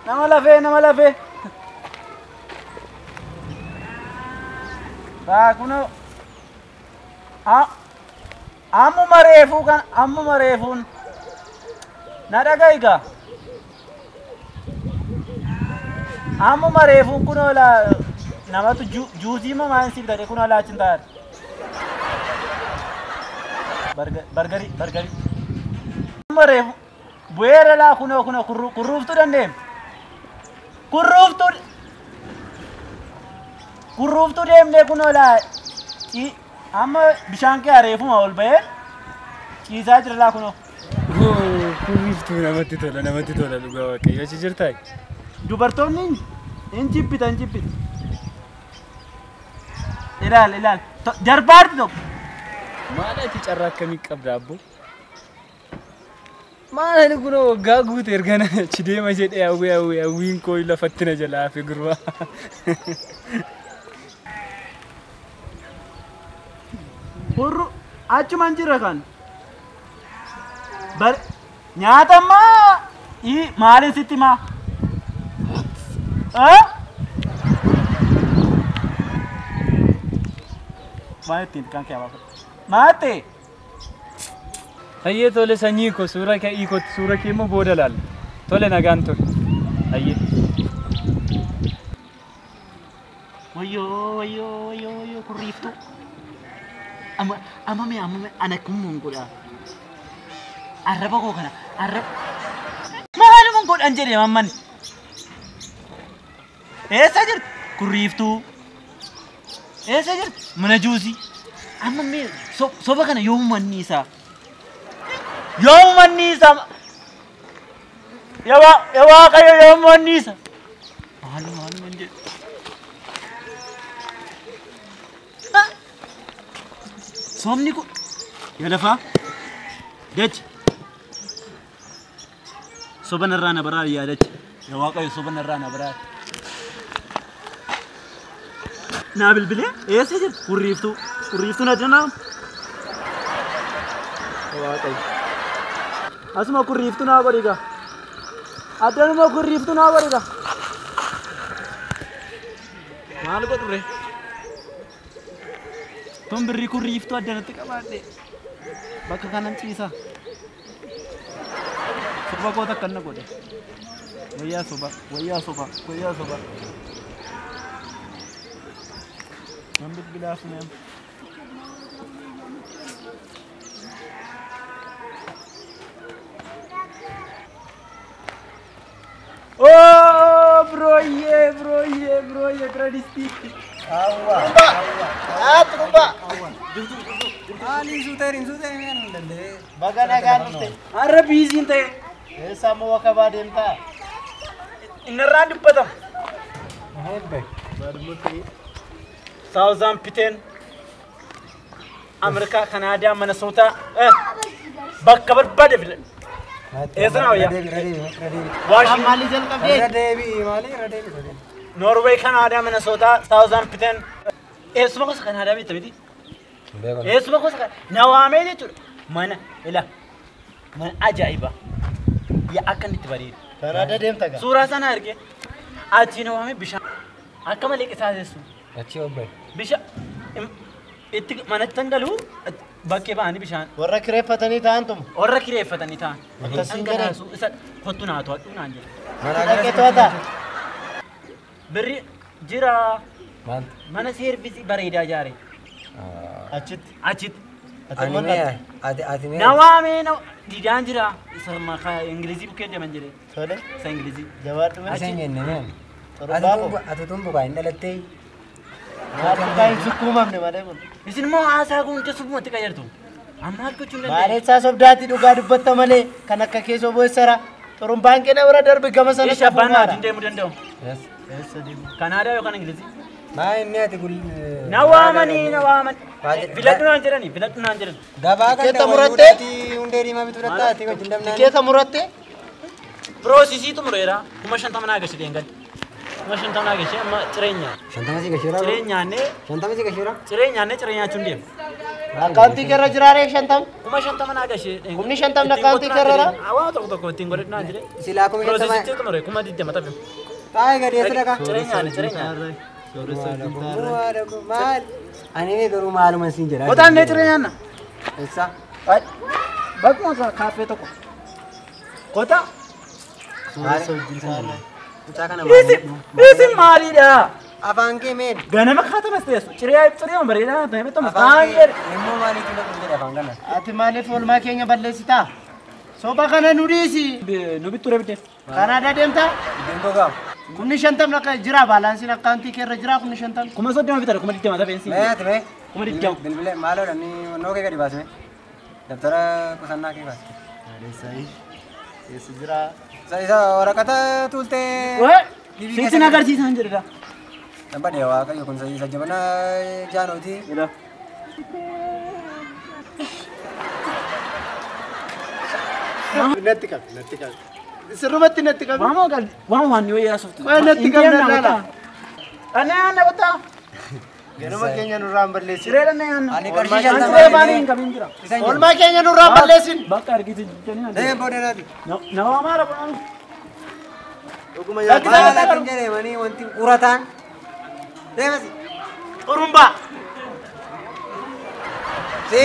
Nama lafee, nama lafee. Baa kunoo. Ammuma reefuu kan ammuma reefuun na dhaga'i gaa. Ammuma reefuun kunoo laa namatu juusii moo maal si bitate kunoo laachi hin taa'an. Bargarii bargarii. Ammuma reefu bu'eera laa kunoo kunoo kurruuftuu dandeema. Kurruuftuu kurruuftuu deemnee kunoo laa amma bishaan kee reefuma ol ba'ee ciisaa jira laa kunoo. Kurriiftuu namatti tola namatti tola dhugaa waaqayyo achi jirtaa? Dubartoonni hin jibbita hin jibbita. Ilaal ilaal jarbaarti tokko. Maal ati carraa akkamii qabda abbo? Maal ani kunoo waggaa guute erga na achi deema jedhee hawwee hawwee hawwiin koo lafatti na jalaa hafe gurbaa. Hurru achuman jira kan. Bar nyaata ammaa maalin sitti himaa? Maal ittiin kan kee baafadhu? Maal ta'e? Hayyee tole sanyii koo suura kee kootti suura kee immoo booda laalla. Tole nagaan tole. Hayyee. Wayyoo wayyoo wayyoo wayyoo kurriiftuu. Amma amma mee amma mee ana akkamumaan godhaa? Arraba koo kana arraba maalumaan godhan jedhee mamman. Eessa jirti? Kurriiftuu. Eessa jirti? Mana juusii. Amma mee soba kana yoomumaan ni isaa? Yoomumaan ni isaa? Yaa Waaqayyo yoomumaan ni isaa? Maalumaan jedhu. Sobni kun yaa lafaa dachi soba narraa na baraari yaa dachi yaa Waaqayyo soba narraa na baraari. Naa bilbilee eessa jirti? Kurriiftuu kurriiftuu na danaa. Waaqayyo asuma kurriiftuu naa godhi gaa addanuma kurriiftuu naa godhi gaa. Maal godhu ree? Tun birrii kurriiftuu addanatti qabaadhe bakka kanan ciisa. Soba koo takka na godhe. Wayyaa soba, wayyaa soba, wayyaa soba. Nan bilbilaaf neem. Oh, broye, broye, broye, tradistitti. Awwa. Ah, turumba. Maali suuteeriin suuteeriin hin danda'e. Baga nagaan dhufte. Har'a biiziin ta'e. Eessa ammoo wakabaa deemtaa? Innarraan dubbatama. Saawuzaampiteen, Ameerikaa, Kanaadaa, Minnesota bakka barbaade filadhu. Eessa naa wayyaa? Waashington. Maalii jalqabdee? Irra deebi'i maali irra deebi'i. Norway, Kanaadaa, Minnesota, Saawuzaampiteen. Eessuma gosa Kanaadaa beekta miti? Eessuma gosa na waamee jechuudha. Mana ila mana ajaa'iba. Yaa akka inni itti bareedu. Kanaadaa deemta gaa? Suuraa sana argee achi na waamee bishaan akka malee qisaasessu. Achi obbo. Bishaan itti manatti kan galu bakkee ba'anii bishaan. Warra kireeffatanii ta'an tuma. Warra kireeffatanii ta'an. Akkasiin jedhan. Dhangalaasu isa kottu naa to'adhu naan jedhe. Dhaqee to'ataa? Birri jira Maal? mana seervisii bareedaa ijaare. Achitti. Achitti. Ati immoo dhaqxe. Ati ati mee? Na waamee na didaan jira isa maqaa Ingilizii bukkee deeman jedhe. Tole. Isa Ingilizii. Jabaadhu mee. Isa hin jenne mee? Torbaa koo. Ati tumbukaa hin dhalattee? Maal hin sukkuumamne malee kun. Isin immoo haasaa guuntee suphumatti qayyartu. Amma maal gochuu hin dandeenye. Maaleessaa sobdaatti dhugaa dubbatta malee kan akka kee soboessara. Xurumbaan kee na bira darbe gama sana Eesha abbaan naatiin deemuu danda'u. Yes. Eessa deemu? Kanaadaa yookaan Ingilizii. Maa inni ati gul. Na waamanii na waamanii. Maal- Filadhu naan jedhani filadhu naan jedhani. Gabaa kan Tikeeta murattee? hundee diimaa bituu danda'a ati wajjin damnaan. Tikeeta murattee? Piroosisii xumureera. 50,000 naa gashe deengan. 50,000 naa gashe amma cireenya. 50 si gasheera. Ciree nyaannee 50 si gasheera. ciree nyaannee ciree nyaachuun deema. Akkaawuntii keerra jiraaree 50? 50,000 naa gashee. 50,000 akkaawuntii keerra? Waa tokko tokko ittiin godhadhu naan jedhee. Silaa 50,000. Piroosesichi xumure 20,000 tafe. Taa'ee gadi eessa dhaqa? Ciree nyaanne ciree nyaanne. Maal? Ani mee garuu maaluma siin jedha. Qotaan mee ciree nyaanna. Eessa? Bakkuma kaaffee tokko. Kota. Mucaa kana maal? Isin maalidha? Afaan kee meen? Ganama kaatamas teessu. Ciree ciree bareedaa ta'e beektamas. Afaan kee immoo maaliitu na jedhe afaan kana? Ati maaliif oolmaa keenya balleessitaa? Soba kana nu dhiisi. Nu bitture bitte. Kanaadaa deemtaa? Deemtoo gaaf. 50,000 akka jira baalaansiin akkaawuntii keerra jira 50,000. 30,000 bitare 20,000 tafeensi. Mee ati mee? 20,000. Bilbilee maaloodha inni noo kee gadi baasime. Dabtara qusannaa kee baase. Eessa jira? Isa waraqata tuultee. Sitti agarsiisan jedhudha. Dambadee waaqayyo kun isa jabana jaanooti. Natti qabi natti qabi. Sirrumatti natti qabi. Waama gal waama waan yoo yaasoftu. Waa natti qabi laala. Dhannee yaanna qotaa. Ganama keenya nurraan balleessin. Ciree dhannee yaanna. Ani qarshii 50 Ciree baanii hin qabin jira. Oolmaa keenya nurraan balleessin. Bakka argite jettanii. Deem booda naati. Nama amaara boona. Dhuguma nyaata. Maal hin jedhamanii wanti urataan. Deemasi. Xurumbaa. Si.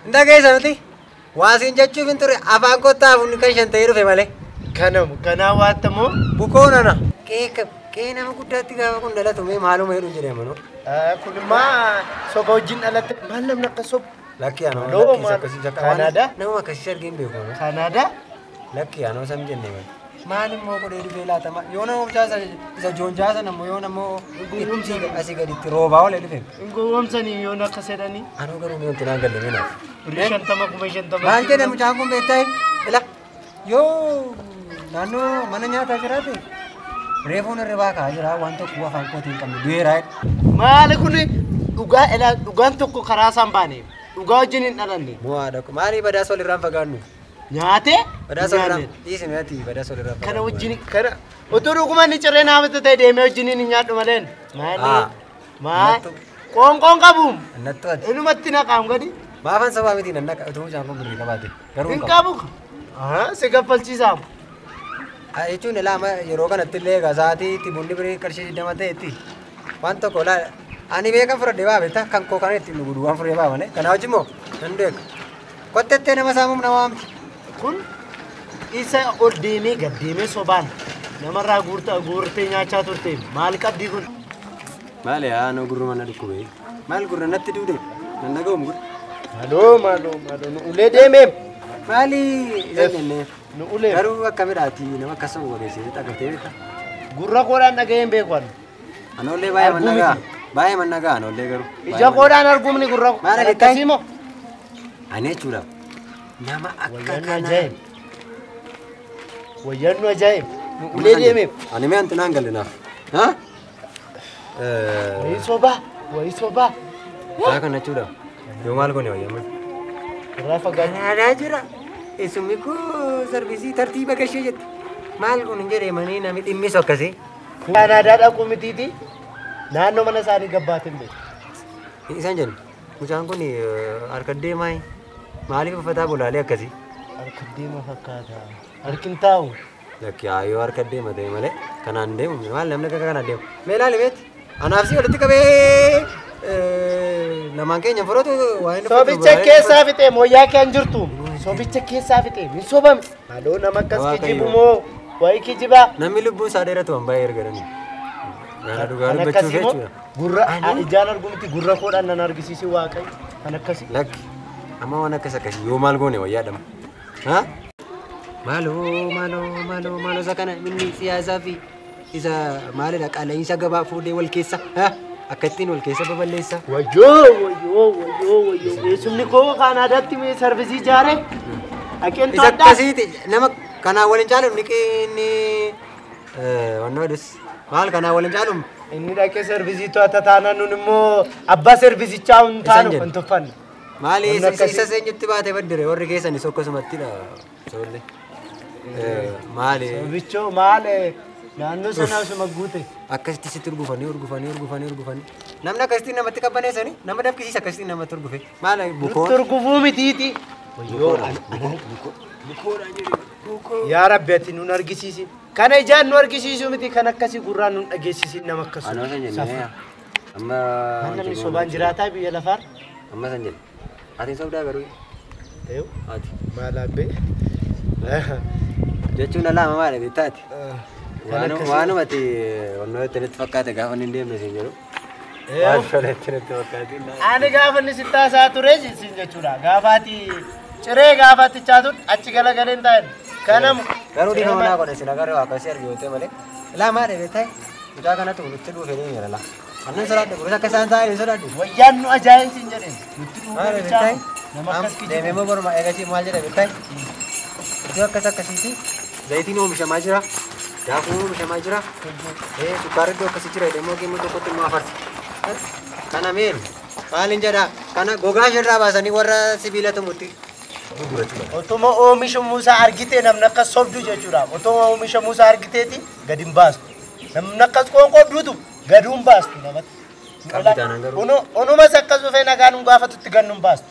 Hin dhageessa miti. Waa siin jechuuf hin ture afaan kottaa afurni kan 5 ta'ee dhufe malee. Kanamu kanaa waattamoo. Bukoo nana. Qe'ee nama guddaatti gaafa kun dhalatu mee maaluma jedhu jedhee amanuu. Kun immoo soba wajjin dhalatte maal namni akka sobu. Lakki anoo lakki akkasii jakka Kanaadaa. Nama akkasii argee hin beeku. Kanaadaa. Lakki anoo sam jennee malee. Maal immoo godhee dhufee laatama yoo nama mucaa isa joonjaa sana immoo yoo nama asii gaditti roobaa olee dhufe. Hin gowwoomsanii yoo akka sedhanii. Anoo garuu mee wanti naan galle mee naaf. Birrii 50 50,000. Maal jedhe mucaan kun beektaa ila yoo naannoo mana nyaataa jiraate reefuun hirribaa ka'aa jira waan tokko afaan kootii hin qabne du'eera. Maali kun dhugaa ilaa dhugaan tokko karaa isaan baane dhugaa wajjin hin dhalanne. Mo'aadha maali badaas walirraan fagaannu. Nyaatee? Badaas walirraan dhiisi mi'aati badaas walirraan fagaannu. Kana wajjin kana utuu dhuguma inni ciree naafata ta'e deemee wajjin hin nyaadhu maleen. Maali? Maal? Qoonqoon qabuum. Nattu ati. Inumatti naqaam gadi. Maafan sabaa miti nan naqa utuu mucaan kun birrii qabaate. Garuu hin qabu. Si gaffalchiisaam. Jechuun ilaa yeroo kanatti illee egaa sa'aatii itti bunni birrii qarshii 20 ta'etti waan tokko ilaa ani beekan fudhadhee baa beektaa kan koo kana ittiin dhugu waan fudhadhee baa malee kanaa wajjin moo nan beeka. Qottettee nama saamuuf nama waamti. Kun isa ol deemee gad deemee sobaan namarraa guurtee nyaachaa turte maal qabdii kun? Maali yaa noo gurra mana dhukkubee maal gurra natti duude nan dhaga'uum gurra. Maaloo maaloo maaloo nu ulee deemeem. Maali isa jennee. Nu ulee. Garuu akkamidhaati nama akkasuma wageessee dhagatee beekta. Gurra koodhaan dhaga'een beeku ani. Anoollee baay'ee mannagaa baay'ee mannagaa anoollee garuu. Ija koodhaan arguumni gurra Maal akkasii moo? Ani jechuudha nama akka kanaa. Wayyaan nu ajaa'ib. Nu ulee deemeef. Ani mee anti naan galle naaf. Haa? Wayii sobaa wayii sobaa. Taa kana jechuudha. Yoo maal goone wayyaa Irraa fagaatu. Kanaadaa jira. Isumni koo sarvisii tartiiba gashee jette. Maal kun hin jedhamanii namni dhimmisu akkasii. Kanaadaa dhaquu mitiiti. Naannoo mana isaanii gabbaatiin beeku. Isaan jennu mucaan kun harka deemaa maaliif uffataa bolaalee akkasii? Harka deema fakkaata. Harki hin taa'u. Lakki yoo harka deema ta'e malee kanaan deemu maal namni akka kanaan deemu. Mee ilaali beekti. Anaaf si walitti qabee lamaan keenya furatu waan inni Sobicha keessaa fixee mooyyaa kee hin jirtu. Sobicha keessaa fixee hin sobame. Maaloo nama akkas kijibu moo wayii kijibaa. Namni lubbuun isaa dheeratu waan baay'ee ergadani. Gara dhugaa dubbachuuf jechuudha. Gurra ijaan argu miti gurra koodhaan nan argisiisi waaqayyo. Kan akkasii. Lakki amma waan akkas akkasii yoo maal goone wayyaa dhama. Haa? Maaloo maaloo maaloo maaloo isa kana inni siyaasaa fi isa maalidha qaala'insa gabaa fuudhee wal keessa. Haa? Akka ittiin wal keessa baballeessa. Wayyoo wayyoo wayyoo wayyoo eessumni koo Kaanaadaatti mee sarvisii ijaare. Dhaqeen Isa akkasiiti nama kanaan waliin caalu inni wannoo dhis maal kanaan waliin caalu. Inni dhaqee sarvisii to'ata taanaan nun immoo abbaa sarvisichaa hin taanu hin tuffanne. Maali isa seenyutti baatee baddire warri keessanis akkasumattidha soollee. Maali. Sobichoo maal Naannoo sanaa osuma guute. Akkasitti sitti urgufanii urgufanii urgufanii urgufanii. Namni akkasitti namatti qabbaneessanii nama dafqisiisa akkasitti namatti urgufe. Maal bukoo? Nutti urgufuu mitiiti. Yaa Rabbi ati nun argisiisin. Kana ijaan nu argisiisuu miti kan akkasii gurraan nun dhageessisin nama akkasii. Anoo san jennee amma Namni sobaan jiraataa biyya lafaan. Amma san jenne. Ati sobdaa garuu. Ati. Maal abbee? Jechuun alaa maal beektaati? Waanuma ati onnoo itti natti fakkaate gaafa inni hin deemne siin jedhu. Waan tola itti natti fakkaate. Ani gaafa inni sitti haasaa ture siin jechuudha. Gaafa ati ciree gaafa ati chaatuun achi galagalee hin taa'in. Kanamu. Garuu dhiifama naa godhe sin agarre waa akkasii arge yoo ta'e malee. Ilaa maal beektaa? Mucaa kanatu nutti dhufe deemee jira laa. Annan sodaadhe kunis akka isaan taa'an hin sodaadhu. Wayyaan nu ajaa'ibsiin jedheen. Nutti Maal dhufe beektaa? Nama akkas kijibu. Deemee moo boruma eegasii maal jedha beektaa? Iddoo akkas akkasiiti zayitiin oomishamaa jira. Daakuun oomishamaa jira. Sukkaarri iddoo akkasii jira jedhee moo qimmoo tokkotti immoo afarsi. Kana meen maalin jedhaa kana gogaa ishirraa baasanii warra sibiila tumutti gurgurachuu. Otuma oomisha muusaa argitee namni akkas sobdu jechuudha. Otuma oomisha muusaa argiteeti gadi hin baastu. Namni akkas qoonqoo duutu gadi hin baastu namatti. Qabdi taanaan garuu. Onumas akkas dhufee nagaan hin gaafatutti gad hin baastu.